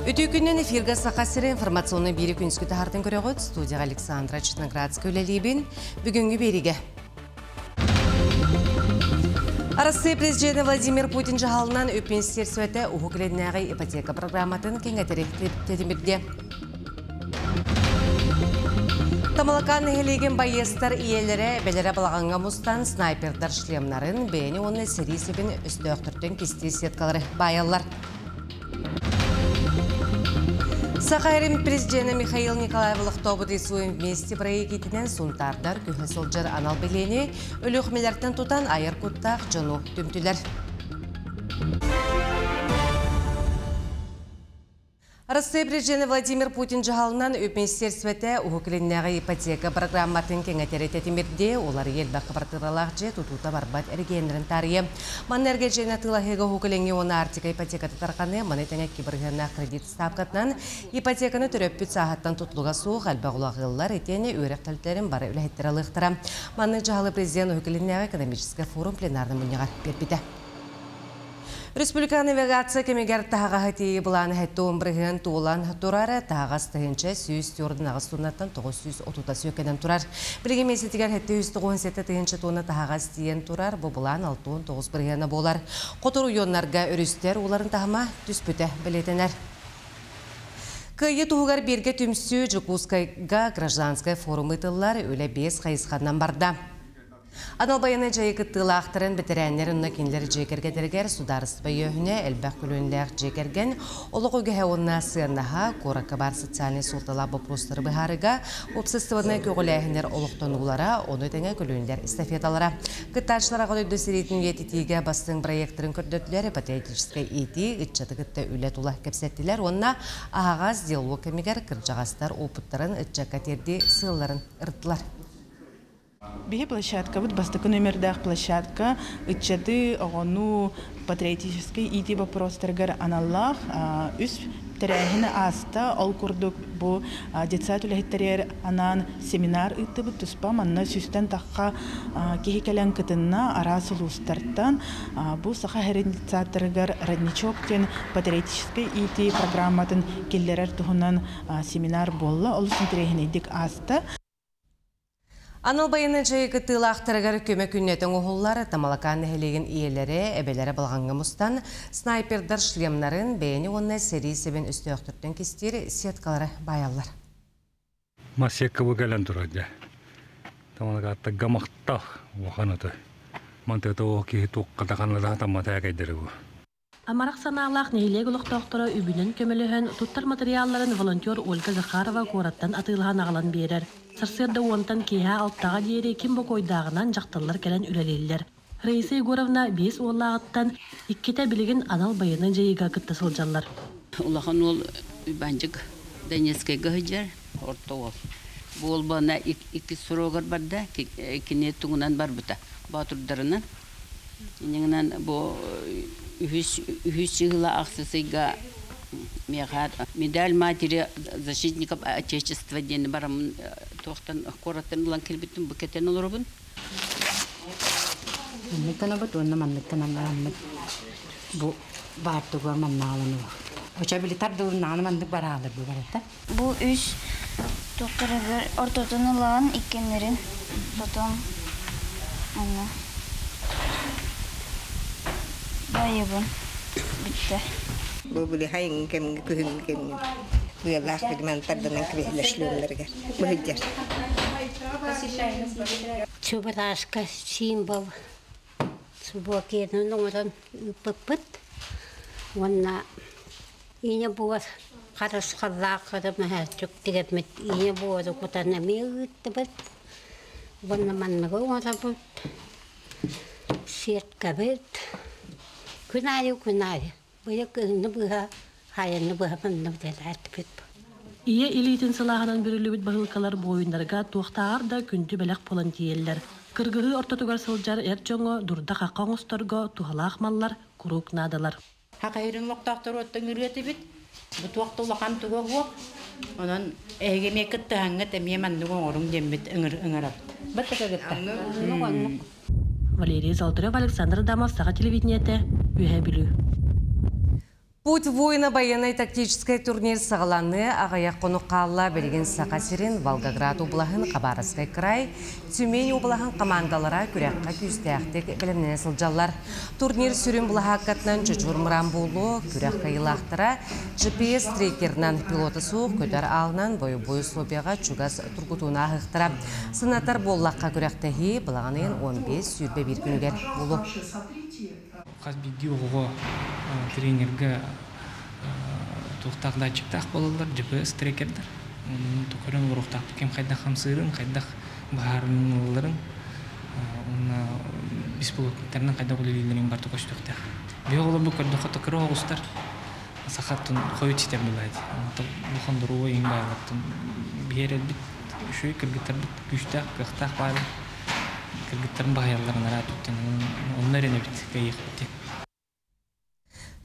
Үтүү күннэн эфиргэ Саха сири информационный бири күнүскү таһартын көрөҕүт. Студияға Александра Читноградская үлэлиибин. Бүгүҥҥү биэригэ. Арассыыйа президенэ Владимир Путин дьаһалынан үп министиэристибэтэ Уһук Илиннээҕи ипотека программатын кэҥэтэрик тэтимирдиэ. Тамалакаан нэһилиэгин байыастар ийэлэрэ бэлэрэ балаҕаҥҥа мустан снайпердар шлемнарын, бэйэни уонна сэрии сэбин өстөөхтөртөн кистии сеткалары баайаллар. Саха Эрин президенэ Михаил Николаев олохтообут «Рисуем вместе» проект сунтаардар күһэ сылдьар анал бэлиэни Өлүөхүмэлэртэн тутан айар куттаах дьону түмтүлэр. Россия президенэ Владимир Путин дьаһалынан үп министиэристибэтэ Уһук Илиннээҕи ипотека программатын кэҥэтэр тэтимирдиэ, уларыйа элбэх квартиралаах дьиэ тутуута барбат эрэгийиэннэрин таарыйа. Манна эргэ дьиэни атыылаһыыга Уһук Илиҥҥи уонна Арктика ипотеката тарҕаныа, маны тэҥэ 2 бырыһыаннаах кредит ставкатынан ипотеканы төрөппүт сааһыттан тутулуга суох элбэх улаҕыыллар итиэннэ үөрэх тэрилтэлэрин бары үлэһиттэрэ ылыахтара. Маннык дьаһалы президент Уһук Илиннээҕи экономическай форум пленарнай мунньаҕар биэрбитэ. Республика навигация кэмигэр таһаҕаһы тиийии былаана 70% туолан турар, таһаҕас 1148 тоннаттан 930 сүөкэнэн турар. Билигин миэстэтигэр 797 тыһыынча тонна таһаҕас тиийэн турар, бу былаан 69 бырыһыана буолар. Хоту оройуоннарга өрүстэр ууларын таһыма түспүтэ бэлиэтэнэр. Кыайыы туһугар бииргэ түмсүү Дьокуускайга гражданскай форум ыытыллар, үлэ биэс хайысханан барда. Анал байыаннай дьайыы кыттыылаахтарын, бэтэрээннэр уонна кинилэр дьиэ кэргэтэригэр судаарыстыба өйөөһүнэ, элбэх көлүөнэлээх дьиэ кэргэн, олох үгэһэ уонна сыаннаһа, куоракка баар социальнай суолталаах боппуруостары быһаарыыга уопсастыбаннай көҕүлээһиннэр олохтонуулара, ону тэҥэ көлүөнэлэр эстафеталара. Кыттааччылар Аҕа дойду сэриитин үйэтитиигэ бастыҥ проектарын көрдөрдүлэр, патриотическай иитии, ыччаты кытта үлэ тула кэпсэттилэр уонна аһаҕас диалог кэмигэр кырдьаҕастар опыттарын ыччакка тиэрдии сыалларын ырыттылар. Биһи площадкабыт бастакы номердаах площадка ыччаты, оҕону патриотическай иитии боппуруостарыгар аналлаах үс тэрээһин ааста. Ол курдук бу детсад үлэһиттэригэр анаан семинар ыыттыбыт туспа. Манна сүүстэн тахха киһи кэлэн кытынна араас улуустартан. Бу Саха сирин детсадтарыгар Родничок диэн патриотическай иитии программатын киллэрэр туһунан семинар буолла. Олус интэриэһинэйдик ааста. Анал байыаннай дьайыы кыттыылаахтарыгар көмө күннэтэ оҥоһуллар Тамалакаан нэһилиэгин ийэлэрэ, эбэлэрэ балаҕаҥҥа мустан, снайпердар шлемнарын, бэйэни уонна сэрии сэбин өстөөхтөртөн кистиир сеткалары баайаллар. Масекка бу кэлэн турар дьэ. Тамалакааттарга махтал улахан аты. Мантыата ол киһи туохха да ханна таммата кэйдери бу. Амарах санаалаах нэһилиэк олохтоохторо үбүнэн көмөлөһөн, туттар матырыйаалларын волонтер Ольга Захарова куораттан атыылаһан аҕалан биэрэр. Сарсыарда 10-тан киэһэ 6-ҕа диэри ким бокуойдааҕынан дьахталлар кэлэн үлэлииллэр. Раиса Егоровна биэс уоллааҕыттан иккитэ билигин анал байыаннай дьайыыга кытта сылдьаллар. Улахан уол Уйбаанчык Донецкайга сылдьар, орто уол. Бу уол бана иккис срогар барда, кини тугунан барбыта, боотурдарынан. Иннинэн бу үһүс үһүс сыла ахсыс ыйга миэхэ медаль матери защитников Отечества диэн бараммын туохтан куораттан ылан кэлбитим бу кэтэн олоробун. Манныктанабыт уонна манныктанан бараммыт бу баартыгар маннаалан Оча били тардылыннаҕына маннык бараалар бу барыта. Бу үс туохтарыгар ортотун ылан иккиннэрин потом аны байыбын бүттэ. Бу били хайыҥ кэмҥэ күһүҥҥү кэмҥэ быалаах билимэн тарданан кэбиһиллэр шлемнэригэр быһыдьар. Чубураска символ субуокиянан оҥорон ыыппыппыт уонна ийэ буор харысхаллаах кыра тигэммит ийэ буору кутан эмиэ ыыттыбыт уонна манныгы оҥоробут сеткабыт күн аайы күн аайы быйыл кыһыҥҥы быыһа хайаны быһа манна үлэлээтибит. Ийэ илиитин сылааһынан бүрүллүбүт баһыылкалар буойуннарга туохтааҕар да күндү бэлэх буолан тиийэллэр. Кыргыһыы ортотугар сылдьар эр дьоҥҥо дурда-хахха оҥосторго туһалаах маллар куруук наадалар. Хахайырын олохтоохтору оттон ырыатыбит. Бу туох да улахан туга суох. Онон эһиги эмиэ кыттыһаҥҥыт эмиэ маннык оҥоруҥ диэммит ыҥырабыт. Баттака кытта. Валерий Золотарев, Александр Адамов, Саха телевидениетэ, Үөһээ Бүлүү. Путь воина байыаннай-тактическай турнир саҕаланыа аҕыйах хонук хаалла. Билигин Саха сирин, Волгоград облаһын, Хабаровскай край, Тюмень облаһын командалара күрэххэ күүстээхтик бэлэмнэнэ сылдьаллар. Турнир сүрүн былаһааккатынан Чочур Мыран буолуо, күрэх кыайыылаахтара GPS трекерынан пилота суох көтөр аалынан бойобуой условияҕа чугас тургутууну ааһыахтара. Сынатар буоллахха күрэхтэһии балаҕан ыйын 15-21 күнүгэр буолуо. Хас биирдии оҕоҕо тренергэ туохтаах датчиктаах буолаллар, GPS трекердэр. Онон көрөн олоруохтаахпыт ким хайдах хамсыырын, хайдах быһаарынылларын, уонна беспилотниктарынан хайдах үлэлииллэрин барыта көстүөхтээх. Биһи оҕолорбут көрдөххө кыра оҕустар сахаттан хойут ситэр буолаайт. Улахан доруобай иҥ баайлартан биһиэрэрбит үчүгэй кыргыттарбыт күүстээх, кыахтаах баайлар кыргыттарын баһыйалларын араат туттан онно эрэнэбит кыайыахпыт диэн.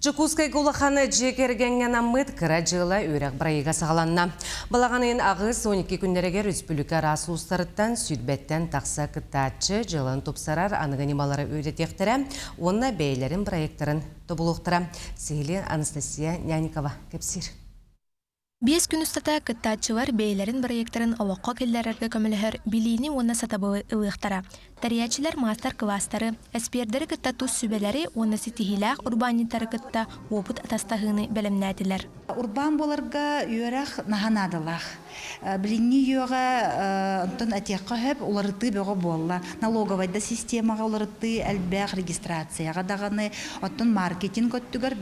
Дьокуускайга улахан дьиэ кэргэҥҥэ анаммыт кыра дьыала үөрэх бырайыга саҕаланна. Балаҕан ыйын 8-12 күннэригэр республика араас улуустарыттан сүүрбэттэн тахса кыттааччы дьыаланы тупсарар аныгы ньымалары үөрэтиэхтэрэ уонна бэйэлэрин проектарын тобулуохтара. Сиһилии Анастасия Няникова кэпсиир. Биэс күн устата кыттааччылар бэйэлэрин бырайыактарын олоххо киллэрэргэ көмөлөһөр билиини уонна сатабылы ылыахтара. Тэрийээччилэр маастар-кылаастары, эспиэрдэри кытта тус сүбэлэри уонна ситиһиилээх урбаанньыттары кытта уопут атастаһыыны бэлэмнээтилэр. Урбаан буоларга үөрэх наһаа наадалаах. Билиҥҥи үйэҕэ онтон этиэххэ сөп, уларытыы бөҕө буолла. Налоговай да системаҕа уларытыы элбэх, регистрацияҕа даҕаны. Оттон маркетинг өттүгэр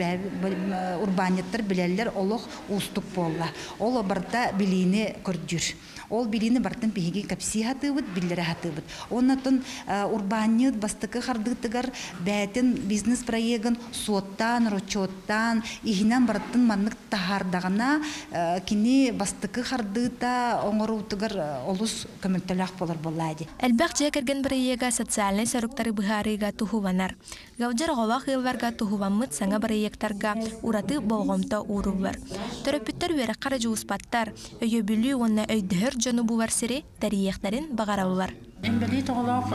урбаанньыттар билэллэр олох уустук буолла. Ол барыта билиини көрдүүр. Ол билиини барытын биһиги кэпсии сатыыбыт, биллэрэ сатыыбыт. Оннотон урбаанньыт бастакы хардыытыгар бэйэтин бизнес-проегын суоттаан, рочуоттаан, иһинэн барытын маннык таһаардаҕына, кини бастакы хардыыта оҥоруутугар олус көмөлтөлөөх буолар буоллаа дии. Элбэх дьиэ кэргэн бырайыага социальнай соруктары быһаарыыга туһуланар. Ыалдьар оҕолоох ыалларга туһуламмыт саҥа бырайыактарга ураты болҕомто ууруллар. Төрөппүттэр үөрэххэ эрэ дьулуспаттар, өйөбүлү уонна өйдөһөр дьону булар сири тэрийиэхтэрин баҕараллар. Инбэлиит оҕолоох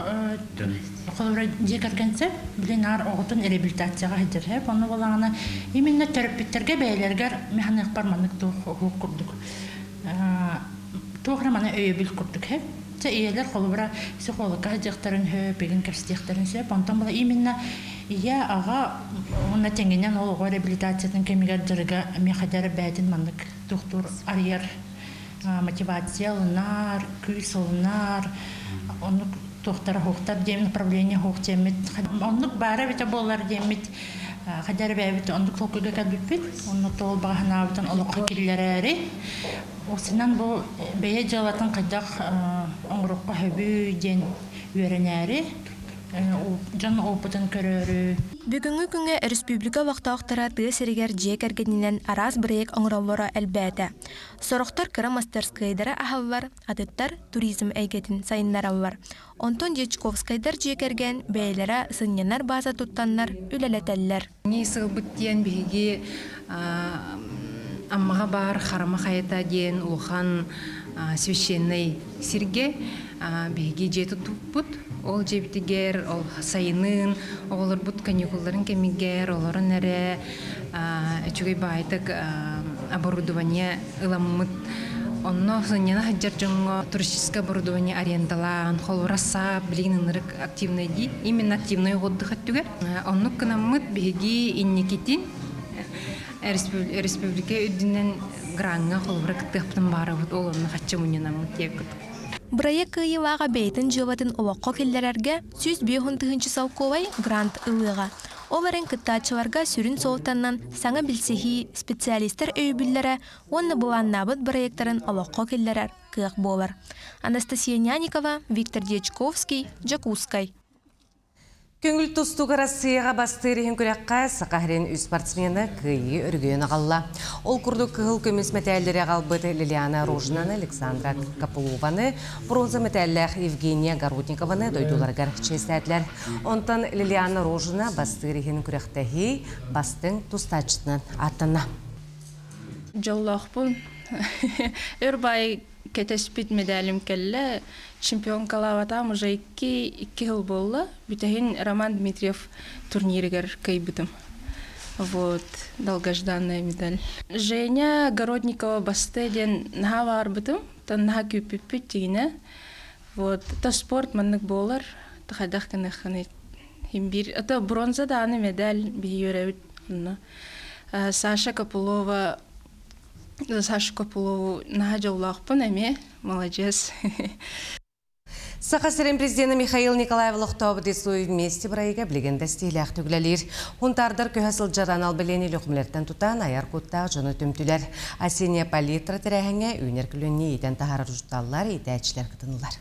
холобура дьиэ кэргэнсэ билин наар оҕотун реабилитацияҕа сылдьар сөп. Онно буоллаҕына именно төрөппүттэргэ бэйэлэригэр механыахпар маннык туох уһук курдук туох эрэ маны өйөбүл курдук сөп. Чэ ийэлэр холобура психологка сылдьыахтарын сөп, игин кэпсэтиэхтэрин сөп. Онтон була именно ийэ, аҕа уонна тэҥинэн ол оҕо реабилитациятын кэмигэр дьарыга эмиэ хайдах бэйэтин маннык туохтуур арыйар мотивация ылынар, күүс ылынар, оннук туохтара хуохтар диэн направление хуох диэммит оннук баара эбитэ буолар диэммит хайдах бэйэбит оннук толкуйга кэлбиппит онно тоол баҕаһынаабытын олоххо киллэрээри Осынан бу бэйэ дьыалатын хайдах оҥоруохха сөбүй диэн үөрэнээри, дьон опытын көрөөрү. Бүгүҥҥү күҥҥэ өрөспүүбүлүкэ олохтоохторо тыа сиригэр дьиэ кэргэнинэн араас бырайыак оҥороллоро элбээтэ. Сорохтор кыра мастарскыайдары аһаллар, атыттар туризм эйгэтин сайыннараллар. Онтон Дьячковскайдар дьиэ кэргэн бэйэлэрэ сынньанар бааза туттаннар үлэлэтэллэр. Сылбыт диэн биһиги Аммаҕа баар Харама хайата диэн улахан священнай сиргэ биһиги дьиэ туттубуппут. Ол дьиэбитигэр ол сайынын оҕолорбут каникулларын кэмигэр олорон эрэ үчүгэй баайтык оборудование ыламмыт. Онно сынньана сылдьар дьоҥҥо туристическое оборудование арендалаан, холобура саап билигин ынырык активный дии. Именно активный отдых өттүгэр. Оннук гынаммыт биһиги инникитин республика үрдүнэн граҥҥа холобура кыттыахпытын баарабыт ол онно хаччы мунньунаммыт диэбит. Бырайыак кыайыылааҕа бэйэтин дьыалатын олоххо киллэрэргэ 150 тыһыынча солкуобай грант ылыаҕа. Ол эрэн кыттааччыларга сүрүн суолтанан саҥа билсиһии, специалистар өйөбүллэрэ уонна былааннаабыт бырайыактарын олоххо киллэрэр кыах буолар. Анастасия Няникова, Виктор Дьячковский, Дьокуускай. Көҥүл тустууга Россияҕа бастыыр иһин күрэххэ Саха сирин үс спортсмена кыайыы өрөгөйүн аҕалла. Ол курдук кыһыл көмүс мэтээллэри аҕалбыт Лилиана Рожинаны, Александра Копылованы, бронза мэтээллээх Евгения Городникованы дойдуларыгар чиэстээтилэр. Онтон Лилиана Рожина бастыыр иһин күрэхтэһии бастыҥ тустааччытынан ааттанна. Дьоллоохпун. Өр бай кэтэспит медалим кэллэ. Чемпионкалаабатам уже 2 жыл буолла. Бүтэһин Роман Дмитриев турниригэр кыайбытым. Вот, долгожданная медаль. Женя Городникова басты ден наха барбытым, тан наха күүппүппүт тигине. Вот, та спорт маннык болар, тахадах кынаханы химбир. Это бронза да аны медаль бийөрөбүт. Саша Копылова, Саша Копылову наха жоллаахпын эме, молодец. Саха сирин президенті Михаил Николаев олохтообут Исуй вместе бырайыга билигин да ситиһиилээхтик үлэлиир. Хунтаардар көһө сылдьар анал бэлиэни лөхүмлэртэн тутан айар куттаах дьону түмтүлэр. Осенняя палитра тэрээһиҥҥэ үүнэр көлүөнэ иитэн таһаарар учууталлар, иитээччилэр кытыннылар.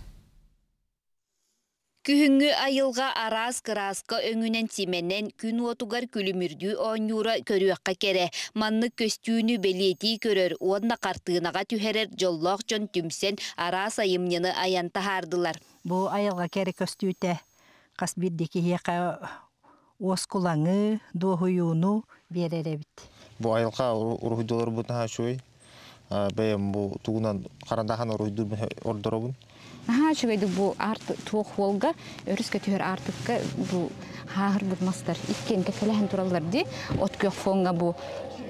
Күһүҥҥү айылҕа араас кырааска өҥүнэн симэнэн, күн уотугар күлүмүрдүү оонньуура көрүөххэ кэрэ. Маннык көстүүнү бэлиэтии көрөр уонна хартыынаҕа түһэрэр дьоллоох дьон түмсэн араас айымньыны айан таһаардылар. Бу айылҕа кэрэ көстүүтэ хас биирдии киһиэхэ уоскулаҥы, дуоһуйууну биэрэр эбит. Бу айылҕа уруһуйдууларбыт наһаа үчүгэй. Бэйэм бу тугунан харандахан уруһуйдуур ордоробун. Наһаа үчүгэйдик бу арт туох хуолга өрүскэ түһэр аартыкка бу хааһырбыт мастар иккиэн кэккэлэһэн тураллар дии. От күөх фоҥҥа бу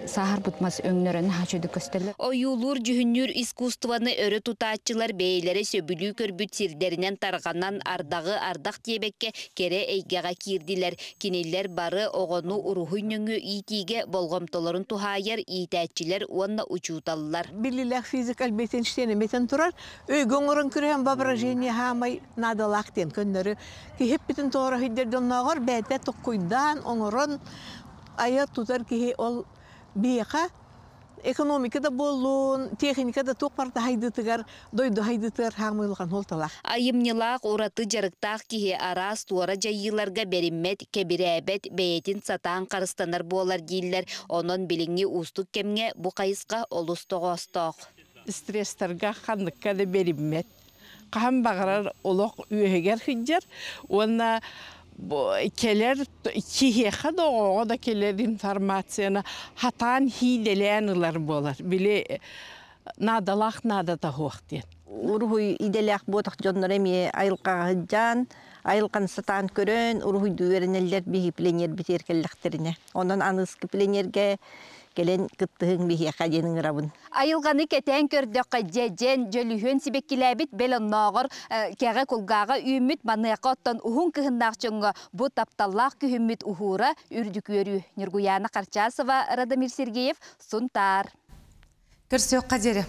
сааһырбыт мас өҥнөрө наһаа үчүгэйдик көстөллөр. Ойуулуур-дьүһүннүүр искусствоны өрө тутааччылар бэйэлэрэ сөбүлүү көрбүт сирдэринэн тарҕанан ардаҕы ардах диэбэккэ кэрэ эйгэҕэ киирдилэр. Кинилэр бары оҕону уруһуй нөҥүө иитиигэ болҕомтолорун туһаайар иитээччилэр уонна учууталлар. Биллилээх физик Альберт Эйнштейн эмэтэн турар, өйгө оҥорон көрөһөн воображение хаамай наадалаах диэн көннөрү киһиппитин тоҕо иһийдэр дьоннооҕор бэйэтэ токкуйдаан оҥорон айар тутар киһи ол биһиэхэ экономика да буоллун, техника да туох барыта хайдыытыгар, дойду хайдыытыгар хаамыы улахан суолталаах. Айымньылаах, ураты дьарыктаах киһи араас туора дьайыыларга бэриммэт, кэбирээбэт, бэйэтин сатаан харыстанар буолар дииллэр. Онон билиҥҥи уустук кэмҥэ бу хайысха олус тоҕоостоох. Стресстарга ханныкка да бэриммэт. Хаһан баҕарар олох үөһүгэр сылдьар уонна кэлэр киһиэхэ да оҕоҕо да кэлэр информацияны хатаан хиидэлээн ылар буолар. Били наадалаах наадата суох диэн. Уруһуй идэлээх буотах дьоннор эмиэ айылҕаҕа сылдьан, айылҕаны сатаан көрөн, уруһуйдуу үөрэнэллэр биһи пленер битиэр кэллэхтэринэ. Онон аныгыскы пленергэ кэлэн кыттыһыҥ биһиэхэ диэн ыҥырабын. Айылҕаны кэтээн көрдөххө, дьэдьэн, дьөлүһүөн сибэккилээбит бэл оннооҕор кэҕэ кулгааҕа үүммүт маныаха оттон уһун кыһыннаах дьоҥҥо бу тапталлаах күһүммүт уһуура үрдүк үөрүү. Ньургуйаана Харчасова, Радомир Сергеев, Сунтаар. Көрсүөххэ диэри.